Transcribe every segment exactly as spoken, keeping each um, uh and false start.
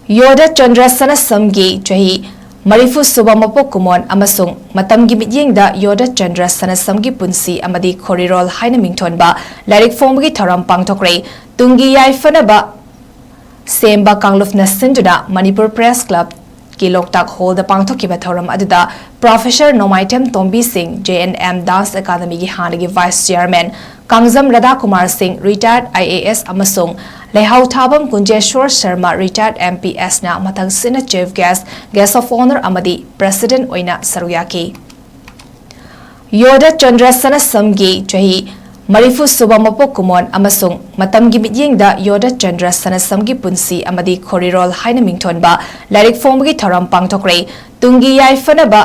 ꯌꯣꯙ ꯆꯟꯗ꯭ꯔ ꯁꯅꯥꯁꯝꯒꯤ ꯆꯍꯤ ꯃꯔꯤꯐꯨ ꯁꯨꯕ ꯃꯄꯣꯛ ꯀꯨꯝꯑꯣꯟ ꯑꯃꯁꯨꯡ ꯃꯇꯝꯒꯤ ꯃꯤꯠꯌꯦꯡꯗ ꯌꯣꯙ ꯆꯟꯗ꯭ꯔ ꯁꯅꯥꯁꯝꯒꯤ ꯄꯨꯟꯁꯤ ꯑꯃꯗꯤ ꯈꯣꯔꯤꯔꯣꯜ ꯍꯥꯏꯅ ꯃꯤꯡꯊꯣꯟꯕ ꯂꯥꯏꯔꯤꯛ ꯐꯣꯡꯕꯒꯤ ꯊꯧꯔꯝ ꯄꯥꯡꯊꯣꯛꯈ꯭ꯔꯦ꯫ ꯇꯨꯡꯒꯤ ꯌꯥꯏꯐꯅꯕ ꯁꯦꯝꯕ ꯀꯥꯡꯂꯨꯞꯅ ꯁꯤꯟꯗꯨꯅ ꯃꯅꯤꯄꯨꯔ ꯄ꯭ꯔꯦꯁ ꯀ꯭ꯂꯕꯀꯤ ꯂꯣꯛꯇꯥꯛ ꯍꯣꯜꯗ ꯄꯥꯡꯊꯣꯛꯈꯤꯕ ꯊꯧꯔꯝ ꯑꯗꯨꯗ ꯄ꯭ꯔꯣꯐꯦꯁꯔ ꯅꯣꯡꯃꯥꯏꯊꯦꯝ ꯇꯣꯝꯕꯤ ꯁꯤꯡ, ꯖꯦ ꯑꯦꯟ ꯑꯦꯝ ꯗꯥꯟꯁ ꯑꯦꯀꯥꯗꯃꯤꯒꯤ ꯍꯥꯟꯅꯒꯤ ꯚꯥꯏꯁ ꯆꯤꯌꯥꯔꯃꯦꯟ, ꯀꯥꯡꯖꯝ ꯔꯥꯙꯥꯀꯨꯃꯥꯔ ꯁꯤꯡ, ꯔꯤꯇꯥꯌꯔꯗ ꯑꯥꯏ ꯑꯦ ꯑꯦꯁ, ꯑꯃꯁꯨꯡ ꯂꯩꯍꯥꯎꯊꯥꯕꯝ ꯀꯨꯟꯖꯦꯁ꯭ꯋꯔ ꯁꯔꯃ, ꯔꯤꯇꯥꯌꯔꯗ ꯑꯦꯝ ꯄꯤ ꯑꯦꯁꯅ ꯃꯊꯪꯁꯤꯠꯅ chief guest, guest of honour ꯑꯃꯗꯤ ꯄ꯭ꯔꯦꯁꯤꯗꯦꯟꯠ ꯑꯣꯏꯅ ꯁꯔꯨꯛ ꯌꯥꯈꯤ꯫ ꯌꯣꯙ ꯆꯟꯗ꯭ꯔ ꯁꯅꯥꯁꯝꯒꯤ ꯆꯍꯤ ꯃꯔꯤꯐꯨ ꯁꯨꯕ ꯃꯄꯣꯛ ꯀꯨꯝꯑꯣꯟ ꯑꯃꯁꯨꯡ ꯃꯇꯝꯒꯤ ꯃꯤꯠꯌꯦꯡꯗ ꯌꯣꯙ ꯆꯟꯗ꯭ꯔ ꯁꯅꯥꯁꯝꯒꯤ ꯄꯨꯟꯁꯤ ꯑꯃꯗꯤ ꯈꯣꯔꯤꯔꯣꯜ ꯍꯥꯏꯅ ꯃꯤꯡꯊꯣꯟꯕ ꯂꯥꯏꯔꯤꯛ ꯐꯣꯡꯕꯒꯤ ꯊꯧꯔꯝ ꯄꯥꯡꯊꯣꯛꯈ꯭ꯔꯦ꯫ ꯇꯨꯡꯒꯤ ꯌꯥꯏꯐꯅꯕ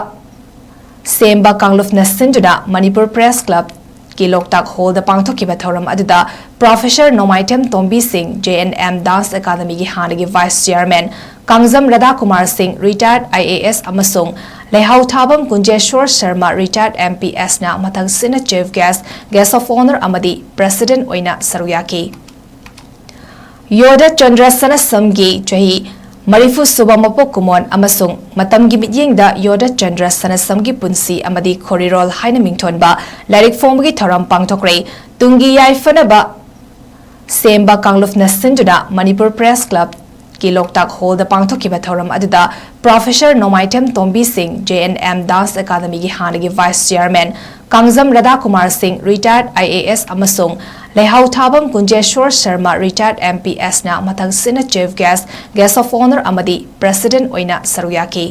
ꯁꯦꯝꯕ ꯀꯥꯡꯂꯨꯞꯅ ꯁꯤꯟꯗꯨꯅ ꯃꯅꯤꯄꯨꯔ ꯄ꯭ꯔꯦꯁ ꯀ꯭ꯂꯕꯀꯤ ꯂꯣꯛꯇꯥꯛ ꯍꯣꯜꯗ ꯄꯥꯡꯊꯣꯛꯈꯤꯕ ꯊꯧꯔꯝ ꯑꯗꯨꯗ ꯄ꯭ꯔꯣꯐꯦꯁꯔ ꯅꯣꯡꯃꯥꯏꯊꯦꯝ ꯇꯣꯝꯕꯤ ꯁꯤꯡ, ꯖꯦ ꯑꯦꯟ ꯑꯦꯝ ꯗꯥꯟꯁ ꯑꯦꯀꯥꯗꯃꯤꯒꯤ ꯍꯥꯟꯅꯒꯤ ꯚꯥꯏꯁ ꯆꯤꯌꯥꯔꯃꯦꯟ, ꯀꯥꯡꯖꯝ ꯔꯥꯙꯥꯀꯨꯃꯥꯔ ꯁꯤꯡ, ꯔꯤꯇꯥꯌꯔꯗ ꯑꯥꯏ ꯑꯦ ꯑꯦꯁ, ꯑꯃꯁꯨꯡ ꯂꯩꯍꯥꯎꯊꯥꯕꯝ ꯀꯨꯟꯖꯦꯁ꯭ꯋꯔ ꯁꯔꯃ, ꯔꯤꯇꯥꯌꯔꯗ ꯑꯦꯝ ꯄꯤ ꯑꯦꯁꯅ ꯃꯊꯪꯁꯤꯠꯅ chief guest, guest of honour ꯑꯃꯗꯤ ꯄ꯭ꯔꯦꯁꯤꯗꯦꯟꯠ ꯑꯣꯏꯅ ꯁꯔꯨꯛ ꯌꯥꯈꯤ꯫ ꯌꯣꯙ ꯆꯟꯗ꯭ꯔ ꯁꯅꯥꯁꯝꯒꯤ ꯆꯍꯤ ꯃꯔꯤꯐꯨ ꯁꯨꯕ ꯃꯄꯣꯛ ꯀꯨꯝꯑꯣꯟ ꯑꯃꯁꯨꯡ ꯃꯇꯝꯒꯤ ꯃꯤꯠꯌꯦꯡꯗ ꯌꯣꯙ ꯆꯟꯗ꯭ꯔ ꯁꯅꯥꯁꯝꯒꯤ ꯄꯨꯟꯁꯤ ꯑꯃꯗꯤ ꯈꯣꯔꯤꯔꯣꯜ ꯍꯥꯏꯅ ꯃꯤꯡꯊꯣꯟꯕ ꯂꯥꯏꯔꯤꯛ ꯐꯣꯡꯕꯒꯤ ꯊꯧꯔꯝ ꯄꯥꯡꯊꯣꯛꯈ꯭ꯔꯦ꯫ ꯇꯨꯡꯒꯤ ꯌꯥꯏꯐꯅꯕ ꯁꯦꯝꯕ ꯀꯥꯡꯂꯨꯞꯅ ꯁꯤꯟꯗꯨꯅ ꯃꯅꯤꯄꯨꯔ ꯄ꯭ꯔꯦꯁ ꯀ꯭ꯂꯕꯀꯤ ꯂꯣꯛꯇꯥꯛ ꯍꯣꯜꯗ ꯄꯥꯡꯊꯣꯛꯈꯤꯕ ꯊꯧꯔꯝ ꯑꯗꯨꯗ ꯄ꯭ꯔꯣꯐꯦꯁꯔ ꯅꯣꯡꯃꯥꯏꯊꯦꯝ ꯇꯣꯝꯕꯤ ꯁꯤꯡ, ꯖꯦ ꯑꯦꯟ ꯑꯦꯝ ꯗꯥꯟꯁ ꯑꯦꯀꯥꯗꯃꯤꯒꯤ ꯍꯥꯟꯅꯒꯤ ꯚꯥꯏꯁ ꯆꯤꯌꯥꯔꯃꯦꯟ, ꯀꯥꯡꯖꯝ ꯔꯥꯙꯥꯀꯨꯃꯥꯔ ꯁꯤꯡ, ꯔꯤꯇꯥꯌꯔꯗ ꯑꯥꯏ ꯑꯦ ꯑꯦꯁ, ꯑꯃꯁꯨꯡ ꯂꯩꯍꯥꯎꯊꯥꯕꯝ ꯀꯨꯟꯖꯦꯁ꯭ꯋꯔ ꯁꯔꯃ, ꯔꯤꯇꯥꯌꯔꯗ ꯑꯦꯝ ꯄꯤ ꯑꯦꯁꯅ ꯃꯊꯪꯁꯤꯠꯅ chief guest, guest of honour ꯑꯃꯗꯤ ꯄ꯭ꯔꯦꯁꯤꯗꯦꯟꯠ ꯑꯣꯏꯅ ꯁꯔꯨꯛ ꯌꯥꯈꯤ꯫